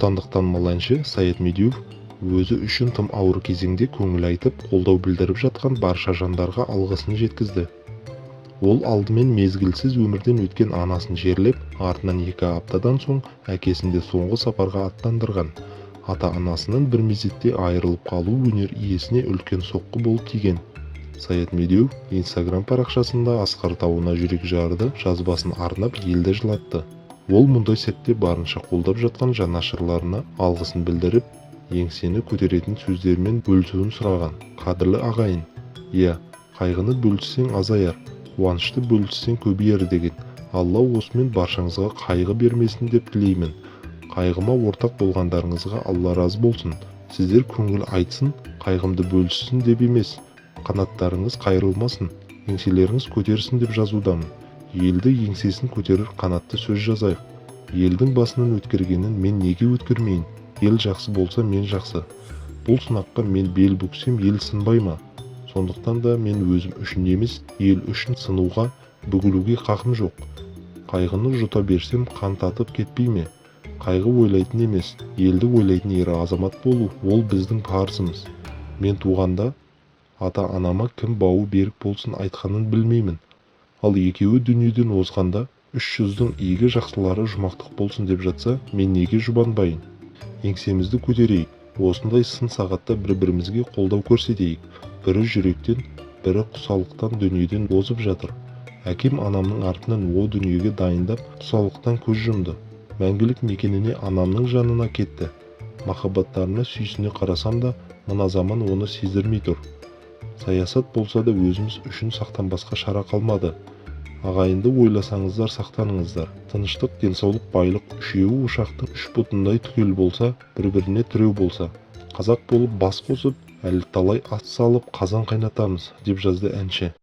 Отандық танымал әнші Саят Медеуов өзі үшін тым ауыр кезеңде көңіл айтып, қолдау білдіріп жатқан барша жандарға алғысын жеткізді. Ол алдымен мезгілсіз өмірден өткен анасын жерлеп, артынан 2 аптадан соң әкесін де соңғы сапарға аттандырған. Ата-анасынан бір мезетте айырылып қалу өнер иесіне үлкен соққы болып тиген. Саят Медеуов Инстаграм парақшасында асқар тауына жүрек жарды жазбасын арнап, елді жылатты. Ол мұндай сәтте барынша қолдап жатқан жанашырларына алғысын білдіріп, еңсені көтеретін сөздерімен бөлісуін сұраған. «Қадірлі ағайын, иә, қайғыны бөліссең азаяр, қуанышты бөліссең көбейер деген. Алла осымен баршаңызға қайғы бермесін деп тілеймін. Қайғыма ортақ болғандарыңызға Алла разы болсын. Сіздер көңіл айтсын, қайғымды бөліссін деп емес, қанаттарыңыз қайырылмасын, еңселеріңіз көтерсін деп жазудамын. Елді еңсесін көтерер қанатты сөз жазайық. Елдің басынан өткергенін мен неге өткермейін? Ел жақсы болса, мен жақсы. Бұл сынаққа мен бел бүксем, ел сынбай ма? Сондықтан да мен өзім үшін емес, ел үшін сынуға, бүгілуге қақым жоқ. Қайғыны жұта берсем, қан татып кетпей ме? Қайғы ойлайтын емес, елді ойлайтын ер азамат болу – ол біздің парызымыз. Мен туғанда ата-анама кім бауы берік болсын айтқанын білмеймін. Ал екеуі дүниеден озғанда үш жүздің игі жақсылары жұмақтық болсын деп жатса, мен неге жұбанбайын? Еңсемізді көтерейік, осындай сын сағатта бір-бірімізге қолдау көрсетейік. Бірі жүректен, бірі құсалықтан дүниеден озып жатыр. Әкем анамның артынан о дүниеге дайындап, құсалықтан көз жұмды. Мәңгілік мекеніне, анамның жанына кетті. Махаббаттарына сүйсіне қарасам да, мына заман оны сездірмей тұр. Саясат болса да, өзіміз үшін сақтанбасқа шара қалмады. Ағайынды ойласаңыздар, сақтаныңыздар. Тыныштық, денсаулық, байлық – үшеуі ошақтың үш бұтындай түгел болса, бір-біріне тіреу болса, қазақ болып бас қосып, әлі талай ас салып, қазан қайнатамыз», – деп жазды әнші.